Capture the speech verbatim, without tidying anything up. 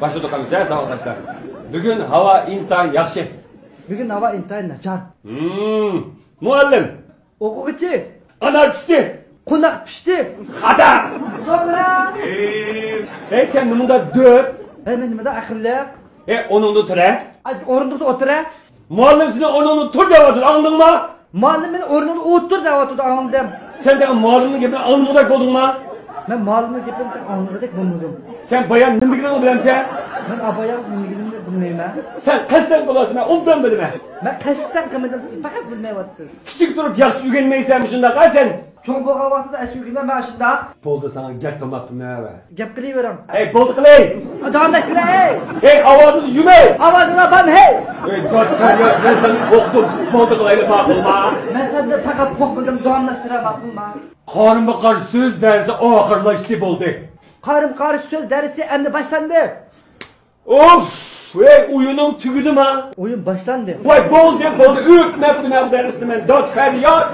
باشلىدۇق ئەمىسە، ساۋاقداشلار. بۈگۈن ھاۋا ئىنتايىن ياخشى. بۈگۈن ھاۋا ئىنتايىن ناچار. ھىم. مۇئەللىم. ئوقۇغۇچى. ئانار پىشتى. قوناق پىشتى. خاتا. توغرا. ھەي، سەن نېمىنداق دۆت؟ ھەي، مەن نېمىنداق ئەقىللىق؟ ھەي، ئورنۇڭدا تۇر، ھە. ئاي، ئورنۇڭدا ئولتۇر، ھە. مۇئەللىم سېنى ئورنۇڭدا تۇر دەۋاتىدۇ، ئاڭلىدىڭما؟ مۇئەللىم مېنى ئورنۇڭدا ئولتۇر دەۋاتىدۇ، ئاڭلىدىم. سەن تېخى مۇئەللىمنىڭ گېپىنى ئاڭلىمىغۇدەك بولدۇڭما؟ مەن مۇئەللىمنىڭ گېپىنى تېخى ئاڭلىغۇدەك بولمىدىم. سەن بايان نېمە دېگىنىڭنى بىلەمسەن؟ مەن ئابايا نېمە دېگىنىمنى بىلمەيمەن. سەن قەستەن قىلىۋاتىسەن، مەن ئوبدان بىلىمەن. مەن قەستەن قىلمىدىم، سىز پەقەت بىلمەيۋاتىسىز. كىچىك تۇرۇپ ياخشى ئۆگەنمەيسەنمۇ شۇنداق، ھە سەن؟ چوڭ بولغان ۋاقتىدا ئەسلى ئۆگىنىمەن مەن شۇنداق. بولدى، ساڭا گەپ قىلماپتىمەن ھە. گەپ قىلىۋېرىڭ. ھەي، بولدى قىلەي. داۋاملاشتۇرە، ھەي. ھەي، ئاۋازىڭنى يۇمەي. ئاۋازىڭلار بام، ھەي. ھەي، داد پەرياد، مەن سېنى قورقۇتتۇم. بولدى قىلايلى، ماقۇلما؟ مەن سەندىن پەقەت قورقمىدىم، داۋاملاشتۇرە، ماقۇلما؟ قارىمۇ قارشى سۆز دەرسى ئاخىرلاشتى، بولدى. قارىمۇ قارشى سۆز دەرسى ئەمدى باشلاندى. ئوف! ھەي، ئويۇنۇڭ تۈگىدىما؟ ئويۇن باشلاندى. ۋاي، بولدى، بولدى، ئۆتمەپتىمەن بۇ دەرسنى مەن، داد پەرياد.